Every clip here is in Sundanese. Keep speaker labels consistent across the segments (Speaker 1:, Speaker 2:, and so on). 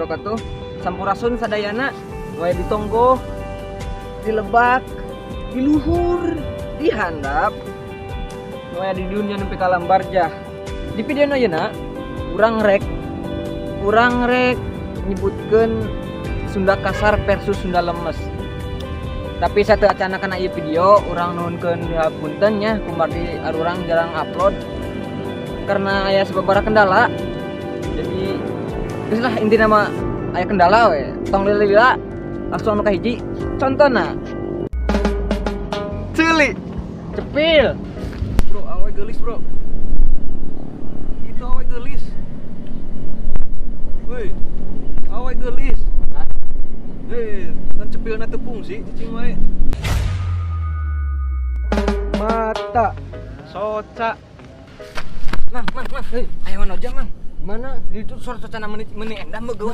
Speaker 1: wabarakatuh. Sampurasun sadayana, wae di tonggoh, di lebak, di luhur, di handap, wae di dunia nepi ka alam barjah. Di video ayeuna urang rek nyebutkeun Sunda kasar versus Sunda lemes. Tapi sateuacana kana ieu video urang nuhunkeun punten nya kumargi arurang jarang upload karena aya sababaraha kendala. Jadi geus lah intina mah aya kendala we, tong lila-lila langsung anu kahiji. Contona ceuli, cepil.
Speaker 2: Bro, awe geulis, bro. Itu awe geulis. Woi, awe geulis. Hei, kan cepilna teu fungsi cicing wae.
Speaker 1: Mata
Speaker 2: soca.
Speaker 1: Mang, mang, mang. Hei, aya manoja, Mang. Mana? Itu suara socana meuni endah mah geuwah.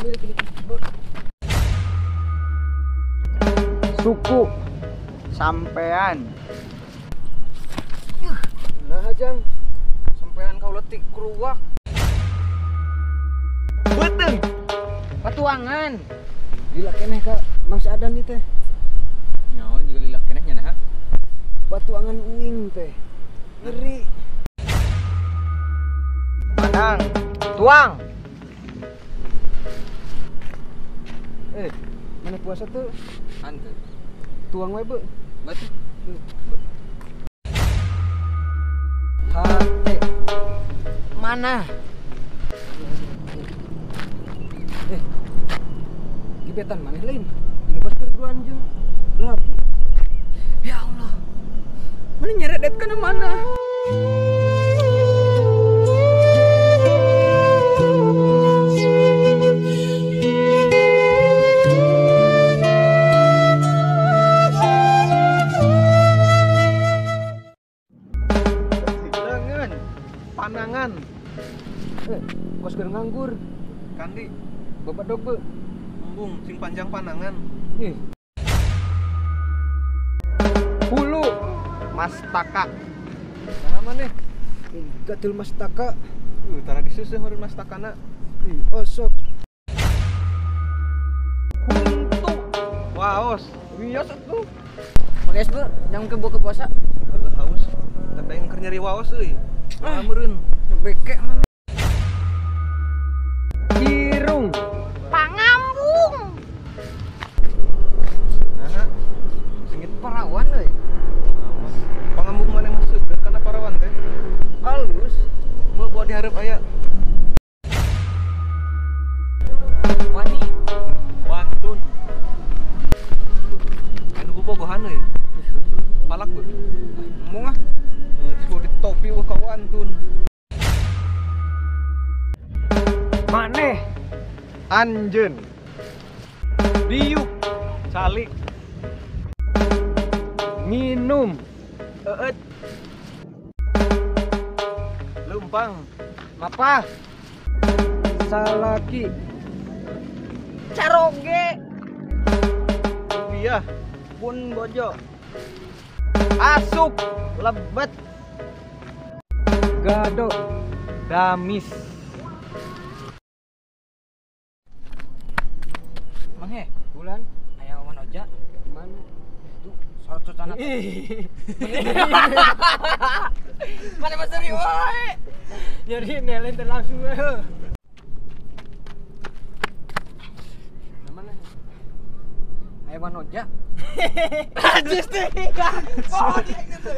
Speaker 1: Suku
Speaker 3: sampean.
Speaker 1: Nah, Jang. Sampean kau letik keruak. Beuteung. Patuangan.
Speaker 4: Lila keneh ka Mang Saadan ieu teh.
Speaker 1: Nyaon juga lila keneh nya nah.
Speaker 4: Batuangan uing teh. Ngeri.
Speaker 3: Padang,
Speaker 1: tuang.
Speaker 4: Mana puasa tuh?
Speaker 1: Hanteu.
Speaker 4: Tuang wae, Bu.
Speaker 1: Batu. Hate. Mana?
Speaker 4: Gebetan maneh lain. Ini kos berduaan jeung laki.
Speaker 1: Ya Allah. Mana nyeredet kana mana?
Speaker 2: Lengan, panangan.
Speaker 4: Kos keur nganggur.
Speaker 2: Kandi,
Speaker 4: babadog, Bu.
Speaker 2: Embung, sing panjang panangan.
Speaker 4: Ih.
Speaker 3: Hulu, mastaka.
Speaker 2: Nah, maneh?
Speaker 4: Gatul mastaka.
Speaker 2: Tara diseuseuh meureun mastakana.
Speaker 4: Ih, osok.
Speaker 1: Huntu.
Speaker 2: Waos.
Speaker 1: Wios atuh. Mages, Bu, jang ke buka puasa.
Speaker 2: Heuh, haus. Tapi aing keur nyeri waos euy. Ah, meureun.
Speaker 1: Beke maneh.
Speaker 4: Irung.
Speaker 1: Pangambung.
Speaker 2: Nah,
Speaker 1: sengit parawan euy.
Speaker 2: Pangambung maneh mah seukeut kana parawan teh.
Speaker 1: Halus.
Speaker 2: Mau bawa dihareup aya.
Speaker 1: Wani.
Speaker 2: Wantun. Anu bobogohan euy. Palak bu.
Speaker 1: Embung ah.
Speaker 2: Geus bawa ditopi wah ka wantun.
Speaker 4: Maneh.
Speaker 3: Anjeun.
Speaker 2: Diuk. Calik.
Speaker 4: Minum.
Speaker 2: Eueut. Leumpang.
Speaker 1: Mapah.
Speaker 4: Salaki.
Speaker 1: Caroge.
Speaker 2: Rupiah.
Speaker 1: Pun bojo. Asup. Lebet.
Speaker 4: Gado.
Speaker 1: Damis. Mang he,
Speaker 4: bulan
Speaker 1: aya manoja.
Speaker 4: Mana?
Speaker 1: Itu sorot socana. Mana mah seuri wae.
Speaker 4: Nyeri nelen teh langsung we.
Speaker 1: Mana? Aya manoja. Anjis teh. Oh, dia gitu.